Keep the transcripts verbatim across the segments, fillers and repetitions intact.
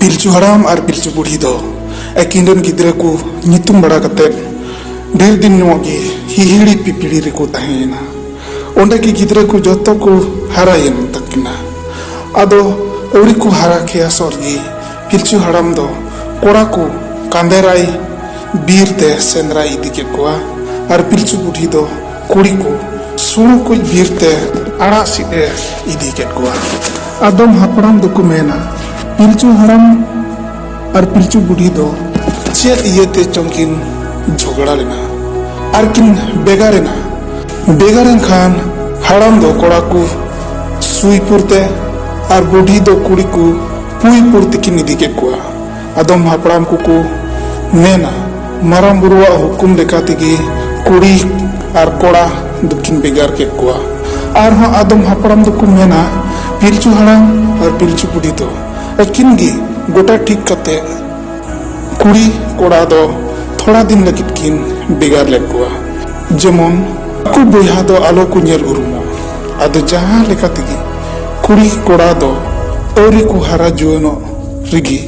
ᱯᱤᱞᱪᱩ ᱦᱟᱲᱟᱢ ᱟᱨ ᱯᱤᱞᱪᱩ ᱵᱩᱲᱦᱤ ᱫᱚ ᱟᱹᱠᱤᱱ ᱨᱮᱱ ᱜᱤᱫᱽᱨᱟᱹ ᱠᱚ ᱧᱩᱛᱩᱢ ᱵᱟᱲᱟ ᱠᱟᱛᱮ ᱰᱷᱮᱨ ᱫᱤᱱ ᱧᱚᱜ ᱜᱮ ᱦᱤᱦᱤᱲᱤ ᱯᱤᱯᱤᱲᱤ ᱨᱮᱠᱚ ᱛᱟᱦᱮᱸᱭᱮᱱᱟ᱾ ᱚᱸᱰᱮ ᱜᱮ ᱜᱤᱫᱽᱨᱟᱹ ᱠᱚ ᱡᱚᱛᱚ ᱠᱚ ᱦᱟᱨᱟᱭᱮᱱ ᱛᱟᱹᱠᱤᱱᱟ᱾ ᱟᱫᱚ ᱟᱹᱣᱨᱤ ᱠᱚ ᱦᱟᱨᱟ ᱠᱮᱭᱟ ᱥᱚᱨ ᱜᱮ ᱯᱤᱞᱪᱩ ᱦᱟᱲᱟᱢ ᱫᱚ ᱠᱚᱲᱟ ᱠᱚ ᱠᱟᱸᱫᱮᱨᱟᱭ ᱵᱤᱨ ᱛᱮ ᱥᱮᱸᱫᱽᱨᱟᱭ ᱤᱫᱤ ᱠᱮᱫ ᱠᱚᱣᱟ ᱟᱨ ᱯᱤᱞᱪᱩ ᱵᱩᱰᱷᱤ ᱫᱚ ᱠᱩᱲᱤ ᱠᱚ ᱥᱩᱲᱩ ᱠᱩᱡ ᱵᱤᱨ ᱛᱮ ᱟᱲᱟᱜ ᱥᱤᱫ ᱮ ᱤᱫᱤ ᱠᱮᱫ ᱠᱚᱣᱟ᱾ ᱟᱫᱚᱢ ᱦᱟᱯᱲᱟᱢ ᱫᱚᱠᱚ ᱢᱮᱱᱟ, ᱯᱤᱞᱪᱩ ᱦᱟᱲᱟᱢ ᱟᱨ ᱯᱤᱞᱪᱩ ᱵᱩᱰᱷᱤ ᱫᱚ ᱪᱮᱫ ᱤᱭᱟᱹᱛᱮ ᱪᱚᱝ ᱠᱤᱱ ᱡᱷᱚᱜᱽᱲᱟ ᱞᱮᱱᱟ ᱟᱨ ᱠᱤᱱ ᱵᱷᱮᱜᱟᱨ ᱮᱱᱟ᱾ ᱵᱷᱮᱜᱟᱨ ᱮᱱ ᱠᱷᱟᱱ ᱦᱟᱲᱟᱢ ᱫᱚ ᱠᱚᱲᱟ ᱠᱚ ᱥᱩᱭᱯᱩᱨ ᱛᱮ ᱟᱨ ᱵᱩᱰᱷᱤ ᱫᱚ ᱠᱩᱲᱤ ᱠᱚ ᱯᱩᱭᱯᱩᱨ ᱛᱮᱠᱤᱱ ᱤᱫᱤ ᱠᱮᱫ ᱠᱚᱣᱟ᱾ ᱟᱫᱚᱢ ᱦᱟᱯᱲᱟᱢ ᱠᱚᱠᱚ ᱢᱮᱱᱟ, ᱢᱟᱨᱟᱝ ᱵᱩᱨᱩᱣᱟᱜ ᱦᱩᱠᱩᱢ ᱞᱮᱠᱟ ᱛᱮᱜᱮ ᱠᱩᱲᱤ ᱟᱨ ᱠᱚᱲᱟ ᱫᱚᱠᱤᱱ ᱵᱷᱮᱜᱟᱨ ᱠᱮᱫ ᱠᱚᱣᱟ᱾ ᱟᱨᱦᱚᱸ ᱟᱫᱚᱢ ᱦᱟᱯᱲᱟᱢ ᱫᱚᱠᱚ ᱢᱮᱱᱟ, ᱯᱤᱞᱪᱩ ᱦᱟᱲᱟᱢ ᱟᱨ ᱯᱤᱞᱪᱩ ᱵᱩᱰᱷᱤ ᱫᱚ ᱟᱹᱠᱤᱱ ᱜᱮ ᱜᱚᱴᱟ ᱴᱷᱤᱠ ᱠᱟᱛᱮ ᱠᱩᱲᱤ ᱠᱚᱲᱟ ᱫᱚ ᱛᱷᱚᱲᱟ ᱫᱤᱱ ᱞᱟᱹᱜᱤᱫ ᱠᱤᱱ ᱵᱷᱮᱜᱟᱨ ᱞᱮᱫ ᱠᱚᱣᱟ, ᱡᱮᱢᱚᱱ ᱟᱠᱚ ᱵᱚᱭᱦᱟ ᱫᱚ ᱟᱞᱚ ᱠᱚ ᱧᱮᱞ ᱩᱨᱩᱢᱚᱜ᱾ ᱟᱫᱚ ᱡᱟᱦᱟᱸ ᱞᱮᱠᱟ ᱛᱮᱜᱮ ᱠᱩᱲᱤ ᱠᱚᱲᱟ ᱫᱚ ᱟᱹᱣᱨᱤ ᱠᱚ ᱦᱟᱨᱟ ᱡᱩᱣᱟᱹᱱᱚᱜ ᱨᱮᱜᱮ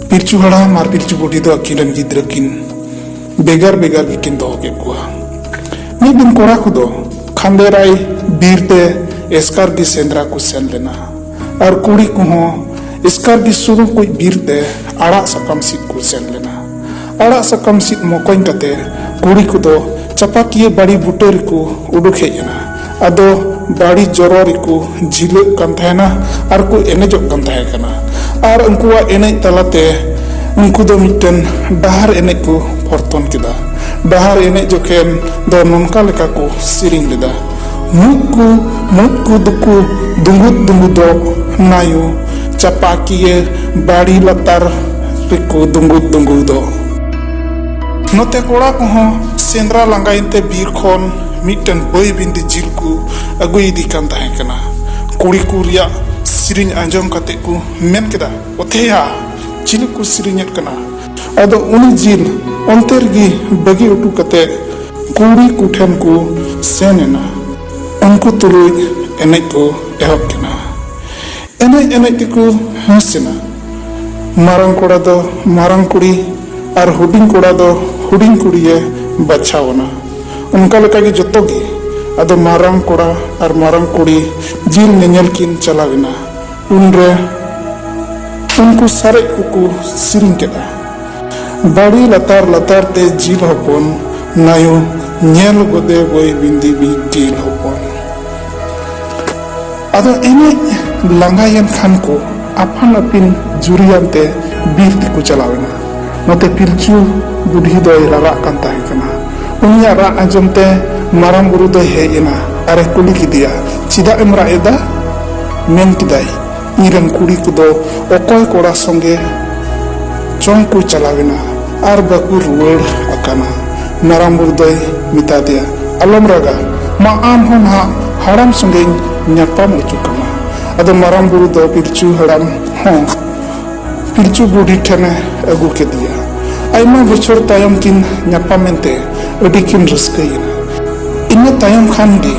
ᱯᱤᱞᱪᱩ ᱦᱟᱲᱟᱢ ᱟᱨ ᱯᱤᱞᱪᱩ ᱵᱩᱰᱷᱤ ᱫᱚ ᱟᱹᱠᱤᱱ ᱨᱮᱱ ᱜᱤᱫᱽᱨᱟᱹ ᱠᱤᱱ ᱵᱷᱮᱜᱟᱨ ᱵᱷᱮᱜᱟᱨ ᱜᱮᱠᱤᱱ ᱫᱚᱦᱚ ᱠᱮᱫ ᱠᱚᱣᱟ᱾ ᱢᱤᱫ ᱫᱤᱱ ᱠᱚᱲᱟ ᱠᱚᱫᱚ ᱠᱷᱟᱸᱫᱮᱨᱟᱭ ᱵᱤᱨ ᱛᱮ ᱮᱥᱠᱟᱨ ᱜᱮ ᱥᱮᱸᱫᱽᱨᱟ ᱠᱚ ᱥᱮᱱ ᱞᱮᱱᱟ ᱟᱨ ᱠᱩᱲᱤ ᱠᱚᱦᱚᱸ ᱮᱥᱠᱟᱨ ᱜᱮ ᱥᱩᱨᱩ ᱠᱩᱡ ᱵᱤᱨ ᱛᱮ ᱟᱲᱟᱜ ᱥᱟᱠᱟᱢ ᱥᱤᱫ ᱠᱚ ᱥᱮᱱ ᱞᱮᱱᱟ᱾ ᱟᱲᱟᱜ ᱥᱟᱠᱟᱢ ᱥᱤᱫ ᱢᱚᱠᱚᱧ ᱠᱟᱛᱮ ᱠᱩᱲᱤ ᱠᱚᱫᱚ ᱪᱟᱯᱟᱠᱤᱭᱟᱹ ᱵᱟᱲᱤ ᱵᱩᱴᱟᱹ ᱨᱮᱠᱚ ᱩᱰᱩᱠ ᱦᱮᱡ ᱮᱱᱟ᱾ ᱟᱫᱚ ᱵᱟᱲᱤ ᱡᱚᱨᱚ ᱨᱮᱠᱚ ᱡᱷᱤᱞᱟᱹᱜ ᱠᱟᱱ ᱛᱟᱦᱮᱱᱟ ᱟᱨ ᱠᱚ ᱮᱱᱮᱡᱚᱜ ᱠᱟᱱ ᱛᱟᱦᱮᱸ ᱠᱟᱱᱟ᱾ ᱟᱨ ᱩᱱᱠᱩᱣᱟᱜ ᱮᱱᱮᱡ ᱛᱟᱞᱟᱛᱮ ᱩᱱᱠᱩ ᱫᱚ ᱢᱤᱫᱴᱮᱱ ᱰᱟᱦᱟᱨ ᱮᱱᱮᱡ ᱠᱚ ᱯᱚᱨᱛᱚᱱ ᱠᱮᱫᱟ᱾ ᱰᱟᱦᱟᱨ ᱮᱱᱮᱡ ᱡᱚᱠᱷᱮᱱ ᱫᱚ ᱱᱚᱝᱠᱟ ᱞᱮᱠᱟ ᱠᱚ ᱥᱮᱨᱮᱧ ᱞᱮᱫᱟ, ᱢᱩᱫ ᱠᱚ, ᱢᱩᱫ ᱠᱚ ᱫᱩᱠᱩ ᱫᱩᱸᱜᱩᱫ ᱫᱩᱸᱜᱩᱫᱚᱜ ᱱᱟᱭᱩ, ᱪᱟᱯᱟᱠᱤᱭᱟᱹ ᱵᱟᱲᱤ ᱞᱟᱛᱟᱨ ᱨᱮᱠᱚ ᱫᱩᱸᱜᱩᱫ ᱫᱩᱸᱜᱩᱫᱚᱜ᱾ ᱱᱚᱛᱮ ᱠᱚᱲᱟ ᱠᱚᱦᱚᱸ ᱥᱮᱸᱫᱽᱨᱟ ᱞᱟᱸᱜᱟᱭᱮᱱ ᱛᱮ ᱵᱤᱨ ᱠᱷᱚᱱ ᱢᱤᱫᱴᱮᱱ ᱵᱟᱹᱭ ᱵᱤᱱᱫᱤ ᱡᱤᱞ ᱠᱚ ᱟᱹᱜᱩ ᱤᱫᱤ ᱠᱟᱱ ᱛᱟᱦᱮᱸ ᱠᱟᱱᱟ᱾ ᱠᱩᱲᱤ ᱠᱚ ᱨᱮᱭᱟᱜ ᱥᱮᱨᱮᱧ ᱟᱸᱡᱚᱢ ᱠᱟᱛᱮ ᱠᱚ ᱢᱮᱱ ᱠᱮᱫᱟ, "ᱚᱛᱮᱭᱟ, ᱪᱤᱞᱤ ᱠᱚ ᱥᱮᱨᱮᱧᱮᱫ ᱠᱟᱱᱟ?" ᱟᱫᱚ ᱩᱱᱤ ᱡᱤᱞ ᱚᱱᱛᱮ ᱨᱮᱜᱮ ᱵᱟᱹᱜᱤ ᱦᱚᱴᱚ ᱠᱟᱛᱮ ᱠᱩᱲᱤ ᱠᱚ ᱴᱷᱮᱱ ᱠᱚ ᱥᱮᱱ ᱮᱱᱟ᱾ ᱩᱱᱠᱩ ᱛᱩᱞᱩᱡ ᱮᱱᱮᱡ ᱠᱚ ᱮᱦᱚᱵ ᱠᱮᱫᱟ᱾ ᱮᱱᱮᱡ ᱮᱱᱮᱡ ᱛᱮᱠᱚ ᱦᱤᱸᱥ ᱮᱱᱟ᱾ ᱢᱟᱨᱟᱝ ᱠᱚᱲᱟ ᱫᱚ ᱢᱟᱨᱟᱝ ᱠᱩᱲᱤ ᱟᱨ ᱦᱩᱰᱤᱧ ᱠᱚᱲᱟ ᱫᱚ ᱦᱩᱰᱤᱧ ᱠᱩᱲᱤᱭᱮ ᱵᱟᱪᱷᱟᱣ ᱮᱱᱟ᱾ ᱚᱱᱠᱟ ᱞᱮᱠᱟᱜᱮ ᱡᱚᱛᱚ ᱜᱮ ᱟᱫᱚ ᱢᱟᱨᱟᱝ ᱠᱚᱲᱟ ᱟᱨ ᱢᱟᱨᱟᱝ ᱠᱩᱲᱤ ᱡᱤᱞ ᱧᱮᱧᱮᱞ ᱠᱤᱱ ᱪᱟᱞᱟᱣ ᱮᱱᱟ᱾ ᱩᱱᱨᱮ ᱩᱱᱠᱩ ᱥᱟᱨᱮᱡ ᱠᱚᱠᱚ ᱥᱮᱨᱮᱧ ᱠᱮᱫᱟ, ᱵᱟᱲᱮ ᱞᱟᱛᱟᱨ ᱞᱟᱛᱟᱨ ᱛᱮ ᱡᱤᱞ ᱦᱚᱯᱚᱱ, ᱱᱟᱭᱩ ᱧᱮᱞ ᱜᱚᱫᱮ ᱵᱟᱹᱭ ᱵᱤᱱᱫᱤ ᱵᱤ ᱡᱤᱞ ᱦᱚᱯᱚᱱ᱾ ᱟᱫᱚ ᱮᱱᱮᱡ ᱞᱟᱸᱜᱟᱭᱮᱱ ᱠᱷᱟᱱ ᱠᱚ ᱟᱯᱟᱱ ᱟᱹᱯᱤᱱ ᱡᱩᱨᱤᱭᱟᱱ ᱛᱮ ᱵᱤᱨ ᱛᱮᱠᱚ ᱪᱟᱞᱟᱣ ᱮᱱᱟ᱾ ᱱᱚᱛᱮ ᱯᱤᱞᱪᱩ ᱵᱩᱰᱷᱤ ᱫᱚᱭ ᱨᱟᱨᱟᱜ ᱠᱟᱱ ᱛᱟᱦᱮᱸ ᱠᱟᱱᱟ᱾ ᱩᱱᱤᱭᱟᱜ ᱨᱟᱜ ᱟᱸᱡᱚᱢ ᱛᱮ ᱢᱟᱨᱟᱝ ᱵᱩᱨᱩ ᱫᱚᱭ ᱦᱮᱡ ᱮᱱᱟ ᱟᱨᱮ ᱠᱩᱞᱤ ᱠᱮᱫᱮᱭᱟ, "ᱪᱮᱫᱟᱜ ᱮᱢ ᱨᱟᱜ ᱮᱫᱟ?" ᱢᱮᱱ ᱠᱮᱫᱟᱭ, "ᱤᱧᱨᱮᱱ ᱠᱩᱲᱤ ᱠᱚᱫᱚ ᱚᱠᱚᱭ ᱠᱚᱲᱟ ᱥᱚᱸᱜᱮ ᱪᱚᱝ ᱠᱚ ᱪᱟᱞᱟᱣ ᱮᱱᱟ ᱟᱨ ᱵᱟᱠᱚ ᱨᱩᱣᱟᱹᱲ ᱟᱠᱟᱱᱟ᱾" ᱢᱟᱨᱟᱝ ᱵᱩᱨᱩ ᱫᱚᱭ ᱢᱮᱛᱟ ᱫᱮᱭᱟ, "ᱟᱞᱚᱢ ᱨᱟᱜᱟ, ᱢᱟ ᱟᱢ ᱦᱚᱸ ᱱᱟᱦᱟᱜ ᱦᱟᱲᱟᱢ ᱥᱚᱸᱜᱮᱧ ᱧᱟᱯᱟᱢ ᱦᱚᱪᱚ ᱠᱟᱢᱟ᱾ ᱟᱫᱚ ᱢᱟᱨᱟᱝ ᱵᱩᱨᱩ ᱫᱚ ᱯᱤᱞᱪᱩ ᱦᱟᱲᱟᱢ ᱦᱚᱸ ᱯᱤᱞᱪᱩ ᱵᱩᱰᱷᱤ ᱴᱷᱮᱱᱮ ᱟᱹᱜᱩ ᱠᱮᱫᱮᱭᱟ᱾ ᱟᱭᱢᱟ ᱵᱚᱪᱷᱚᱨ ᱛᱟᱭᱚᱢ ᱠᱤᱱ ᱧᱟᱯᱟᱢ ᱮᱱᱛᱮ ᱟᱹᱰᱤ ᱠᱤᱱ ᱨᱟᱹᱥᱠᱟᱹᱭᱮᱱᱟ᱾ ᱤᱱᱟᱹ ᱛᱟᱭᱚᱢ ᱠᱷᱟᱱ ᱜᱮ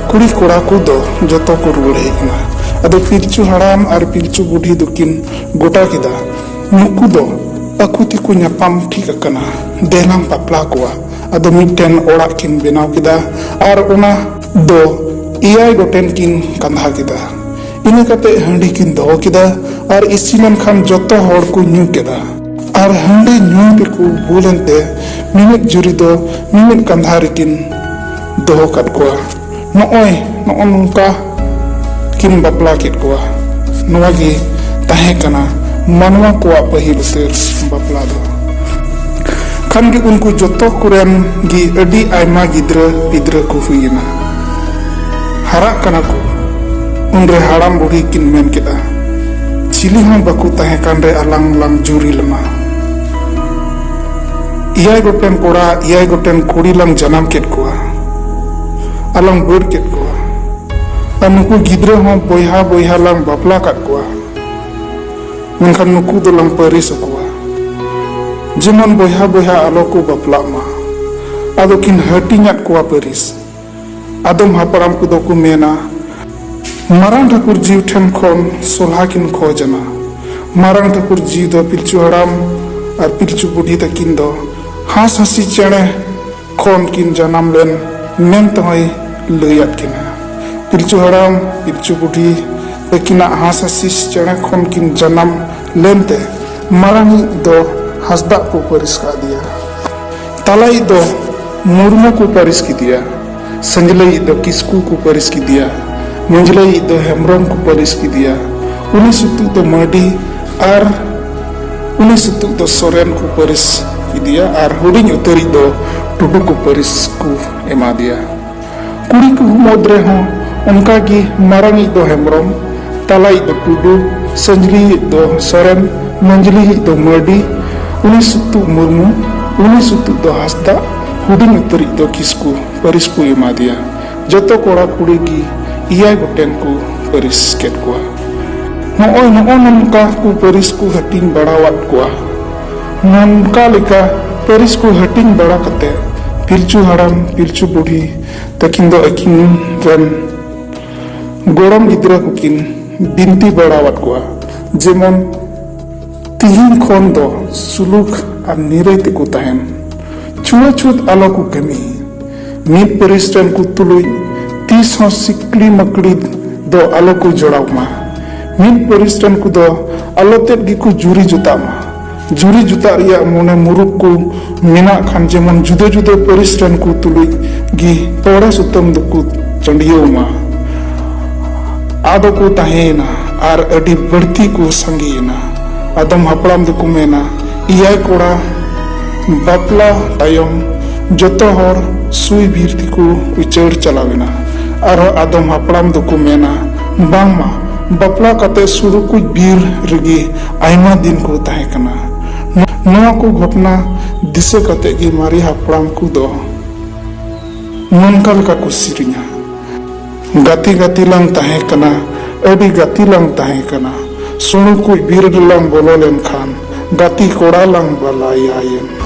ᱠᱩᱲᱤ ᱠᱚᱲᱟ ᱠᱚᱫᱚ ᱡᱚᱛᱚ ᱠᱚ ᱨᱩᱣᱟᱹᱲ ᱦᱮᱡ ᱮᱱᱟ᱾ ᱟᱫᱚ ᱯᱤᱞᱪᱩ ᱦᱟᱲᱟᱢ ᱟᱨ ᱯᱤᱞᱪᱩ ᱵᱩᱰᱷᱤ ᱫᱚᱠᱤᱱ ᱜᱚᱴᱟ ᱠᱮᱫᱟ, ᱱᱩᱠᱩ ᱫᱚ ᱟᱠᱚ ᱛᱮᱠᱚ ᱧᱟᱯᱟᱢ ᱴᱷᱤᱠ ᱟᱠᱟᱱᱟ, ᱫᱮᱞᱟᱝ ᱵᱟᱯᱞᱟ ᱠᱚᱣᱟ᱾ ᱟᱫᱚ ᱢᱤᱫᱴᱮᱱ ᱚᱲᱟᱜ ᱠᱤᱱ ᱵᱮᱱᱟᱣ ᱠᱮᱫᱟ ᱟᱨ ᱚᱱᱟ ᱫᱚ ᱮᱭᱟᱭ ᱜᱚᱴᱮᱱ ᱠᱤᱱ ᱠᱟᱸᱫᱷᱟ ᱠᱮᱫᱟ᱾ ᱤᱱᱟᱹ ᱠᱟᱛᱮ ᱦᱟᱺᱰᱤ ᱠᱤᱱ ᱫᱚᱦᱚ ᱠᱮᱫᱟ ᱟᱨ ᱤᱥᱤᱱᱮᱱ ᱠᱷᱟᱱ ᱡᱚᱛᱚ ᱦᱚᱲ ᱠᱚ ᱧᱩ ᱠᱮᱫᱟ᱾ ᱟᱨ ᱦᱟᱺᱰᱤ ᱧᱩ ᱛᱮᱠᱚ ᱵᱩᱞ ᱮᱱᱛᱮ ᱢᱤᱢᱤᱫ ᱡᱩᱨᱤ ᱫᱚ ᱢᱤᱢᱤᱫ ᱠᱟᱸᱫᱷᱟ ᱨᱮᱠᱤᱱ ᱫᱚᱦᱚ ᱠᱟᱫ ᱠᱚᱣᱟ᱾ ᱱᱚᱜᱼᱚᱭ ᱱᱚᱜᱼᱚ ᱱᱚᱝᱠᱟ ᱠᱤᱱ ᱵᱟᱯᱞᱟ ᱠᱮᱫ ᱠᱚᱣᱟ᱾ ᱱᱚᱣᱟ ᱜᱮ ᱛᱟᱦᱮᱸ ᱠᱟᱱᱟ ᱢᱟᱱᱣᱟ ᱠᱚᱣᱟᱜ ᱯᱟᱹᱦᱤᱞ ᱩᱛᱟᱹᱨ ᱵᱟᱯᱞᱟ ᱫᱚ᱾ ᱠᱷᱟᱱ ᱜᱮ ᱩᱱᱠᱩ ᱡᱚᱛᱚ ᱠᱚᱨᱮᱱ ᱜᱮ ᱟᱹᱰᱤ ᱟᱭᱢᱟ ᱜᱤᱫᱽᱨᱟᱹ ᱯᱤᱫᱽᱨᱟᱹ ᱠᱚ ᱦᱩᱭ ᱮᱱᱟ᱾ ᱦᱟᱨᱟᱜ ᱠᱟᱱᱟ ᱠᱚ᱾ ᱩᱱᱨᱮ ᱦᱟᱲᱟᱢ ᱵᱩᱲᱦᱤ ᱠᱤᱱ ᱢᱮᱱ ᱠᱮᱫᱟ, ᱪᱤᱞᱤ ᱦᱚᱸ ᱵᱟᱠᱚ ᱛᱟᱦᱮᱸ ᱠᱟᱱ ᱨᱮ ᱟᱞᱟᱝ ᱞᱟᱝ ᱡᱩᱨᱤ ᱞᱮᱱᱟ᱾ ᱮᱭᱟᱭ ᱜᱚᱴᱮᱱ ᱠᱚᱲᱟ, ᱮᱭᱟᱭ ᱜᱚᱴᱮᱱ ᱠᱩᱲᱤ ᱞᱟᱝ ᱡᱟᱱᱟᱢ ᱠᱮᱫ ᱠᱚᱣᱟ᱾ ᱟᱨ ᱞᱟᱝ ᱵᱟᱹᱰ ᱠᱮᱫ ᱠᱚᱣᱟ᱾ ᱟᱨ ᱱᱩᱠᱩ ᱜᱤᱫᱽᱨᱟᱹ ᱦᱚᱸ ᱵᱚᱭᱦᱟ ᱵᱚᱭᱦᱟ ᱞᱟᱝ ᱵᱟᱯᱞᱟ ᱠᱟᱫ ᱠᱚᱣᱟ᱾ ᱢᱮᱱᱠᱷᱟᱱ ᱱᱩᱠᱩ ᱫᱚᱞᱟᱝ ᱯᱟᱹᱨᱤᱥ ᱟᱠᱚᱣᱟ, ᱡᱮᱢᱚᱱ ᱵᱚᱭᱦᱟ ᱵᱚᱭᱦᱟ ᱟᱞᱚ ᱠᱚ ᱵᱟᱯᱞᱟᱜ ᱢᱟ᱾ ᱟᱫᱚ ᱠᱤᱱ ᱦᱟᱹᱴᱤᱧᱟᱫ ᱠᱚᱣᱟ ᱯᱟᱹᱨᱤᱥ᱾ ᱟᱫᱚᱢ ᱦᱟᱯᱲᱟᱢ ᱠᱚᱫᱚ ᱠᱚ ᱢᱮᱱᱟ, ᱢᱟᱨᱟᱝ ᱴᱷᱟᱹᱠᱩᱨ ᱡᱤᱣᱤ ᱴᱷᱮᱱ ᱠᱷᱚᱱ ᱥᱚᱞᱦᱟ ᱠᱤᱱ ᱠᱷᱚᱡᱽ ᱮᱱᱟ᱾ ᱢᱟᱨᱟᱝ ᱴᱷᱟᱹᱠᱩᱨ ᱡᱤᱣᱤ ᱫᱚ ᱯᱤᱞᱪᱩ ᱦᱟᱲᱟᱢ ᱟᱨ ᱯᱤᱞᱪᱩ ᱵᱩᱰᱷᱤ ᱛᱟᱹᱠᱤᱱ ᱫᱚ ᱦᱟᱸᱥ ᱦᱟᱸᱥᱤ ᱪᱮᱬᱮ ᱠᱷᱚᱱ ᱠᱤᱱ ᱡᱟᱱᱟᱢ ᱞᱮᱱ ᱢᱮᱱ ᱛᱮᱦᱚᱸᱭ ᱞᱟᱹᱭᱟᱫ ᱠᱤᱱᱟ᱾ ᱯᱤᱞᱪᱩ ᱦᱟᱲᱟᱢ ᱯᱤᱞᱪᱩ ᱵᱩᱰᱷᱤ ᱛᱟᱹᱠᱤᱱᱟᱜ ᱦᱟᱸᱥ ᱦᱟᱸᱥᱤ ᱪᱮᱬᱮ ᱠᱷᱚᱱ ᱠᱤᱱ ᱡᱟᱱᱟᱢ ᱞᱮᱱᱛᱮ ᱢᱟᱨᱟᱝᱤᱡ ᱫᱚ ᱦᱟᱸᱥᱫᱟᱜ ᱠᱚ ᱯᱟᱹᱨᱤᱥ ᱠᱟᱫᱮᱭᱟ᱾ ᱛᱟᱞᱟᱭᱤᱡ ᱫᱚ ᱢᱩᱨᱢᱩ ᱠᱚ ᱯᱟᱹᱨᱤᱥ ᱠᱮᱫᱮᱭᱟ᱾ ᱥᱟᱹᱡᱽᱞᱟᱹᱭᱤᱡ ᱫᱚ ᱠᱤᱥᱠᱩ ᱠᱚ ᱯᱟᱹᱨᱤᱥ ᱠᱮᱫᱮᱭᱟ᱾ ᱢᱟᱹᱡᱽᱞᱟᱹᱭᱤᱡ ᱫᱚ ᱦᱮᱢᱵᱨᱚᱢ ᱠᱚ ᱯᱟᱹᱨᱤᱥ ᱠᱮᱫᱮᱭᱟ᱾ ᱩᱱᱤ ᱥᱩᱛᱩᱜ ᱫᱚ ᱢᱟᱹᱨᱰᱤ ᱟᱨ ᱩᱱᱤ ᱥᱩᱛᱩᱜ ᱫᱚ ᱥᱚᱨᱮᱱ ᱠᱚ ᱯᱟᱹᱨᱤᱥ ᱠᱮᱫᱮᱭᱟ ᱟᱨ ᱦᱩᱰᱤᱧ ᱩᱛᱟᱹᱨᱤᱡ ᱫᱚ ᱴᱩᱰᱩ ᱠᱚ ᱯᱟᱹᱨᱤᱥ ᱠᱚ ᱮᱢᱟ ᱫᱮᱭᱟ᱾ ᱠᱩᱲᱤ ᱠᱚ ᱢᱩᱫᱽ ᱨᱮᱦᱚᱸ ᱚᱱᱠᱟ ᱜᱮ ᱢᱟᱨᱟᱝᱤᱡ ᱫᱚ ᱦᱮᱢᱵᱨᱚᱢ, ᱛᱟᱞᱟᱭᱤᱡ ᱫᱚ ᱴᱩᱰᱩ, ᱥᱟᱹᱡᱽᱞᱤᱭᱤᱡ ᱫᱚ ᱥᱚᱨᱮᱱ, ᱢᱟᱹᱡᱽᱞᱤᱭᱤᱡ ᱫᱚ ᱢᱟᱹᱨᱰᱤ, ᱩᱱᱤ ᱥᱩᱛᱩᱜ ᱢᱩᱨᱢᱩ, ᱩᱱᱤ ᱥᱩᱛᱩᱜ ᱫᱚ ᱦᱟᱸᱥᱫᱟ, ᱦᱩᱰᱤᱧ ᱩᱛᱟᱹᱨᱤᱡ ᱫᱚ ᱠᱤᱥᱠᱩ ᱯᱟᱹᱨᱤᱥ ᱠᱚ ᱮᱢᱟ ᱫᱮᱭᱟ᱾ ᱡᱚᱛᱚ ᱠᱚᱲᱟ ᱠᱩᱲᱤ ᱜᱮ ᱮᱭᱟᱭ ᱜᱚᱴᱮᱱ ᱠᱚ ᱯᱟᱹᱨᱤᱥ ᱠᱮᱫ ᱠᱚᱣᱟ᱾ ᱱᱚᱜᱼᱚᱭ ᱱᱚᱜᱼᱚ ᱱᱚᱝᱠᱟ ᱠᱚ ᱯᱟᱹᱨᱤᱥ ᱠᱚ ᱦᱟᱹᱴᱤᱧ ᱵᱟᱲᱟᱣᱟᱫ ᱠᱚᱣᱟ᱾ ᱱᱚᱝᱠᱟ ᱞᱮᱠᱟ ᱯᱟᱹᱨᱤᱥ ᱠᱚ ᱦᱟᱹᱴᱤᱧ ᱵᱟᱲᱟ ᱠᱟᱛᱮ ᱯᱤᱞᱪᱩ ᱦᱟᱲᱟᱢ ᱯᱤᱞᱪᱩ ᱵᱩᱲᱦᱤ ᱛᱟᱹᱠᱤᱱ ᱫᱚ ᱟᱹᱠᱤᱱ ᱨᱮᱱ ᱜᱚᱲᱚᱢ ᱜᱤᱫᱽᱨᱟᱹ ᱠᱚᱠᱤᱱ ᱵᱤᱱᱛᱤ ᱵᱟᱲᱟᱣᱟᱫ ᱠᱚᱣᱟ, ᱡᱮᱢᱚᱱ ᱛᱤᱦᱤᱧ ᱠᱷᱚᱱ ᱫᱚ ᱥᱩᱞᱩᱠ ᱟᱨ ᱱᱤᱨᱟᱹᱭ ᱛᱮᱠᱚ ᱛᱟᱦᱮᱱ᱾ ᱪᱷᱩᱣᱟᱹᱪᱷᱩᱛ ᱟᱞᱚ ᱠᱚ ᱠᱟᱹᱢᱤ᱾ ᱢᱤᱫ ᱯᱟᱹᱨᱤᱥ ᱨᱮᱱ ᱠᱚ ᱛᱩᱞᱩᱡ ᱛᱤᱥ ᱦᱚᱸ ᱥᱤᱠᱲᱤ ᱢᱟᱹᱠᱲᱤ ᱫᱚ ᱟᱞᱚ ᱠᱚ ᱡᱚᱲᱟᱣ ᱢᱟ᱾ ᱢᱤᱫ ᱯᱟᱹᱨᱤᱥ ᱨᱮᱱ ᱠᱚᱫᱚ ᱟᱞᱚ ᱛᱮᱫ ᱜᱮᱠᱚ ᱡᱩᱨᱤ ᱡᱩᱛᱟᱜ ᱢᱟ᱾ ᱡᱩᱨᱤ ᱡᱩᱛᱟᱜ ᱨᱮᱭᱟᱜ ᱢᱚᱱᱮ ᱢᱩᱨᱩᱠ ᱠᱚ ᱢᱮᱱᱟᱜ ᱠᱷᱟᱱ ᱡᱮᱢᱚᱱ ᱡᱩᱫᱟᱹ ᱡᱩᱫᱟᱹ ᱯᱟᱹᱨᱤᱥ ᱨᱮᱱ ᱠᱚ ᱛᱩᱞᱩᱡ ᱜᱮ ᱛᱚᱲᱮ ᱥᱩᱛᱟᱹᱢ ᱫᱚᱠᱚ ᱪᱟᱹᱰᱤᱭᱟᱹᱣ ᱢᱟ᱾ ᱟᱫᱚ ᱠᱚ ᱛᱟᱦᱮᱸᱭᱮᱱᱟ ᱟᱨ ᱟᱹᱰᱤ ᱵᱟᱹᱲᱛᱤ ᱠᱚ ᱥᱟᱸᱜᱮᱭᱮᱱᱟ᱾ ᱟᱫᱚᱢ ᱦᱟᱯᱲᱟᱢ ᱫᱚᱠᱚ ᱢᱮᱱᱟ, ᱮᱭᱟᱭ ᱠᱚᱲᱟ ᱵᱟᱯᱞᱟ ᱛᱟᱭᱚᱢ ᱡᱚᱛᱚ ᱦᱚᱲ ᱥᱩᱭ ᱵᱤᱨ ᱛᱮᱠᱚ ᱩᱪᱟᱹᱲ ᱪᱟᱞᱟᱣᱮᱱᱟ᱾ ᱟᱨᱦᱚᱸ ᱟᱫᱚᱢ ᱦᱟᱯᱲᱟᱢ ᱫᱚᱠᱚ ᱢᱮᱱᱟ, ᱵᱟᱝᱢᱟ ᱵᱟᱯᱞᱟ ᱠᱟᱛᱮ ᱥᱩᱨᱩᱠᱩᱡ ᱵᱤᱨ ᱨᱮᱜᱮ ᱟᱭᱢᱟ ᱫᱤᱱ ᱠᱚ ᱛᱟᱦᱮᱸ ᱠᱟᱱᱟ᱾ ᱱᱚᱣᱟ ᱠᱚ ᱜᱷᱚᱴᱚᱱᱟ ᱫᱤᱥᱟᱹ ᱠᱟᱛᱮ ᱜᱮ ᱢᱟᱨᱮ ᱦᱟᱯᱲᱟᱢ ᱠᱚᱫᱚ ᱱᱚᱝᱠᱟ ᱞᱮᱠᱟ ᱠᱚ ᱥᱮᱨᱮᱧᱟ, ᱜᱟᱛᱮ ᱜᱟᱛᱮ ᱞᱟᱝ ᱛᱟᱦᱮᱸ ᱠᱟᱱᱟ, ᱟᱹᱰᱤ ᱜᱟᱛᱮ ᱞᱟᱝ ᱛᱟᱦᱮᱸ ᱠᱟᱱᱟ᱾ ᱥᱩᱲᱩ ᱠᱩᱡ ᱵᱤᱨ ᱨᱮᱞᱟᱝ ᱵᱚᱞᱚ ᱞᱮᱱᱠᱷᱟᱱ ᱜᱟᱛᱮ ᱠᱚᱲᱟ ᱞᱟᱝ ᱵᱟᱞᱟᱭᱟᱭᱮᱱ᱾